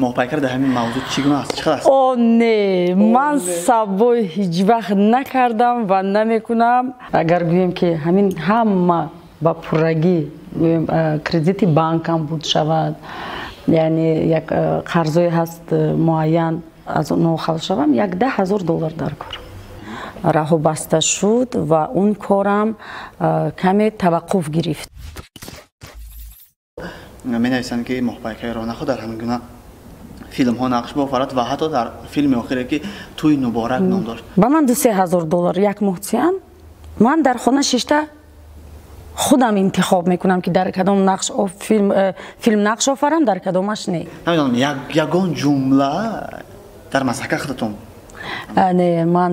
Моҳпайкар дар ҳамин мавзӯъ чӣ гуна аст, чӣ қадр аст? О не, ман сабой ҳеҷ вақт накардам ва намекунам. Агар гӯем, ки ҳамин ҳама ба пуррагӣ, гӯем, кредити банкам буд шавад, яъне як қарзое ҳаст муайян, аз онҳо халос шавам, як 10 000 доллар дар кор. Раҳо баста шуд ва он корам каме таваққуф гирифт. Менависанд, ки Моҳпайкари Роҳнахо дар ҳамин гуна филмҳо нақш бофарад ва ҳатто дар филми охире, ки «Тӯи муборак» ном дошт. Ба ман 2-3 ҳазор доллар як моҳ тиян, ман дар хона шишта худам интихоб мекунам, ки дар кадом нақш филм нақш офарам, дар кадомаш не. Намедонам, ягон ҷумла дар масака худатон. Не, ман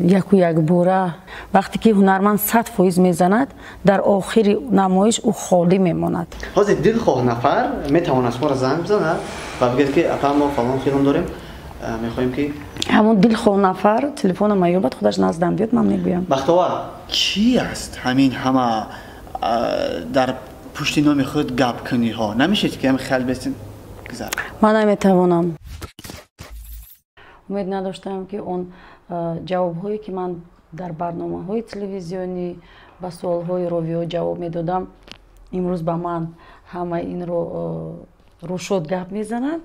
яку якбора, вақте ки ҳунарманд 100% мезанад, дар охири намоиш ӯ холӣ мемонад. Ҳозир дилхоҳ нафар метавонад шуморо занг бизанад ва бигӯяд, ки апа, мо фалон филм дорем, мехоҳем, ки Ҳамон дилхоҳ нафар телефонам ёбад, худаш наздам биёд, ман мегӯям. Бахтовар, чӣ аст ҳамин ҳама дар пушти номи худ гапкуниҳо? Намешед, ки ҳами хиял бестин, гузар? Ман наметавонам. Умед надоштам, ки он ҷавобҳое, ки ман дар барномаҳои телевизионӣ ба суолҳои ровиҳо ҷавоб медодам, имрӯз ба ман ҳама инро рӯшод гап мезананд.